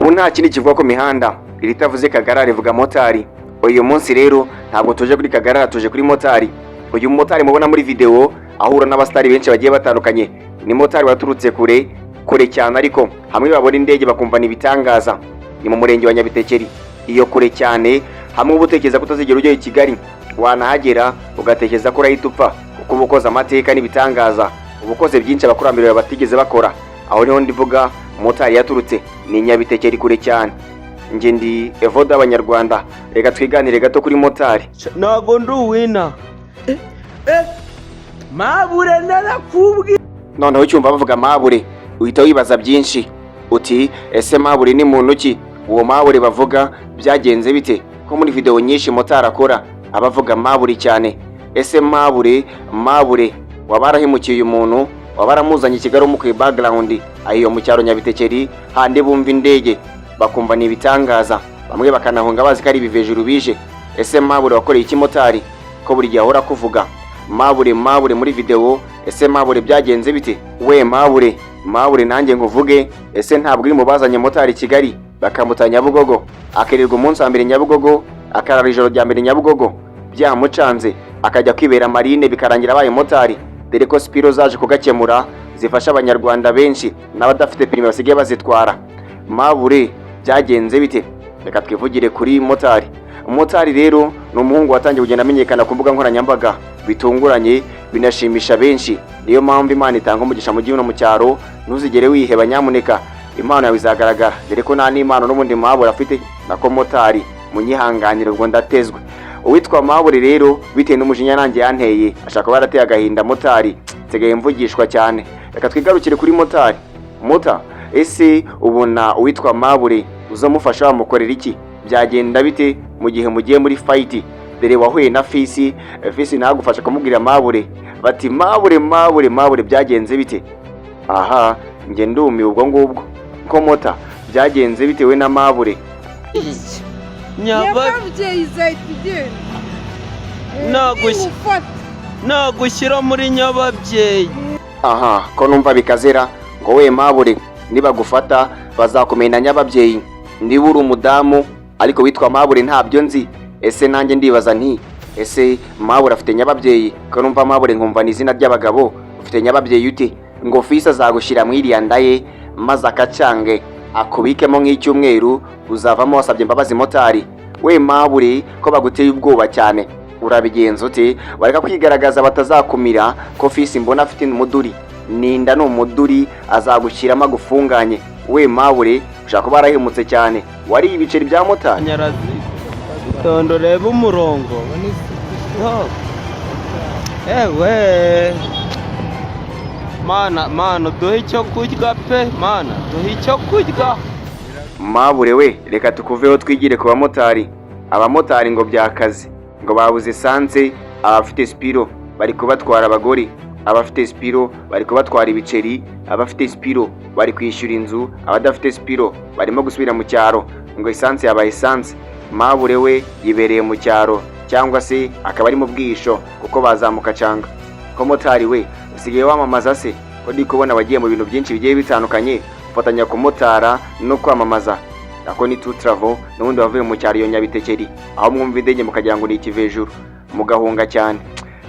Ubu nta kindi kivuga ku mihanda iritavuze Kagarara, rivuga motari. Uyu munsi rero ntabwo tuje kuri Kagarara, tuje kuri motari. Uyu motari mubona muri video ahura n'abasitari benshi bagiye batandukanye, ni motari waturutse kure kure cyane, ariko hamwe babona indege bakumva ni ibitangaza. Ni mu murenge wa Nyabitekeri, iyo kure cyane, hamwe uba utekereza ko utazigera ujya i Kigali, wanahagera ugatekereza ko urahita upfa, kuko uba ukoze amateka n'ibitangaza, uba ukoze byinshi abakurambere bawe batigeze bakora. Aho niho ndivuga motari yaturutse, ni Nyabitekeri, kure cyane. Njye ndi Evoda Abanyarwanda, reka twiganire gato kuri motari. Ntabwo ndi uwina. Mabure, narakubwiye. Noneho ucyumva bavuga Mabure uhita wibaza byinshi, uti: "Ese Mabure ni muntu ki? Uwo Mabure bavuga byagenze bite, ko muri video nyinshi motari akora aba avuga Mabure cyane?" Ese Mabure, Mabure waba warahemukiye uyu muntu, waba waramuzanye i Kigali umukuye background ahiyo mu cyaro Nyabitekeri, handi bumva indege bakumva ni ibitangaza, bamwe bakanahunga bazi ko ari ibivejuru bije? Ese Mabure wakoreye iki motari, ko buri gihe ahora kuvuga Mabure, Mabure muri video? Ese Mabure byagenze bite? We Mabure, Mabure, nanjye nkuvuge, ese ntabwo uri mu bazanye motari i Kigali bakamuta Nyabugogo, akirirwa umunsi wa mbere Nyabugogo, akarara ijoro rya mbere Nyabugogo, byamucanze akajya kwibera marine, bikarangira abaye motari? Dore ko Spiro zaje kugakemura, zifasha Abanyarwanda benshi, n'abadafite permis basigaye bazitwara. Mabure byagenze bite? Reka twivugire kuri motari. Umumotari rero ni umuhungu watangiye kugenda amenyekana ku mbuga nkoranyambaga bitunguranye, binashimisha benshi. Niyo mpamvu Imana itanga umugisha mu gihugu no mu cyaro. Ntuzigere wiheba nyamuneka, impano yawe izagaragara, dore ko nta n'impano n'ubundi Mabure afite, nako motari munyihanganire, ubwo ndatezwe. Uwitwa Mabure rero, bitewe n'umujinya nanjye yanteye, ashaka kuba yarateye agahinda motari, nsigaye mvugishwa cyane. Reka twigarukire kuri motari. Mota, ese ubona uwitwa Mabure uzamufasha, wamukorera iki? Byagenda bite mu gihe mugiye muri fight? Dore wahuye na Fisi, Fisi ntagufasha kumubwira Mabure, bati: "Mabure, Mabure, Mabure, byagenze bite?" Aha njye ndumiwe. Ubwo ngubwo ko mota byagenze bitewe na Mabure. Nyaba. Nyababyeyi izahita igenda. Nagushya. Nimufata. Nagushyira muri nyababyeyi. Aha ko numva bikazera ngo we Mabure, nibagufata bazakumena nyababyeyi niba uri umudamu, ariko witwa Mabure ntabyo nzi. Ese nanjye ndibaza nti: "Ese Mabure afite nyababyeyi?" Ko numva Mabure nkumva ni izina ry'abagabo, ufite nyababyeyi ute? Ngo Fisi azagushyira mu iriya nda ye maze akacange akubikemo nk'icyumweru, uzavamo wasabye imbabazi. Motari we Mabure, ko baguteye ubwoba cyane, urabigenza ute? Wareka kwigaragaza batazakumira, ko Fisi mbona afite umuduri, ninda ni umuduri, azagushyiramo agufunganye. We Mabure, ushobora kuba warahemutse cyane, wariye ibiceri bya motari. Nyarazi itondo, reba umurongo. Oh. Ewe Mana, Mana, duhe icyo kurya pe! Mana, duhe icyo kurya. Mabure we, reka tukuveho twigire ku bamotari. Abamotari ngo byakaze, ngo babuze essence, abafite Spiro bari kubatwara abagore, abafite Spiro bari kubatwara ibiceri, abafite Spiro bari kwishyura inzu, abadafite Spiro barimo gusubira mu cyaro, ngo essence yabaye essence. Mabure we yibereye mu cyaro cyangwa se akaba ari mu bwisho, kuko bazamuka canga ko. Motari we, usigaye wamamaza se, ko ndi kubona wagiye mu bintu byinshi bigiye bitandukanye, ufatanya kumotara no kwamamaza? Ako ni tu travel. N'ubundi wavuye mu cyaro iyo Nyabitekeri, aho mwumva indege mukagira ngo ni ikivejuru, mugahunga cyane.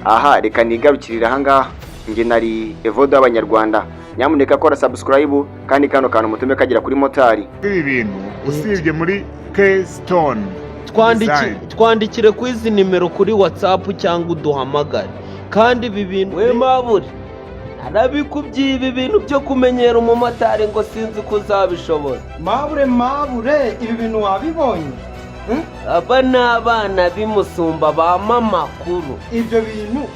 Aha reka nigarukirire ahangaha. Njye nari Evodo w'Abanyarwanda. Nyamuneka kora subscribe, kandi kano kantu mutume kagera kuri motari. Ibi bintu usibye muri Keystone Design. Twandikire kuri izi nimero kuri WhatsApp cyangwa uduhamagare. Kandi ibi bintu, we Mabure, narabikubwiye, ibi bintu byo kumenyera umumotari ngo sinzi ko uzabishobora. Mabure, Mabure, ibi bintu wabibonye? Aba ni abana b'imusumba bampa amakuru. Ibyo bintu.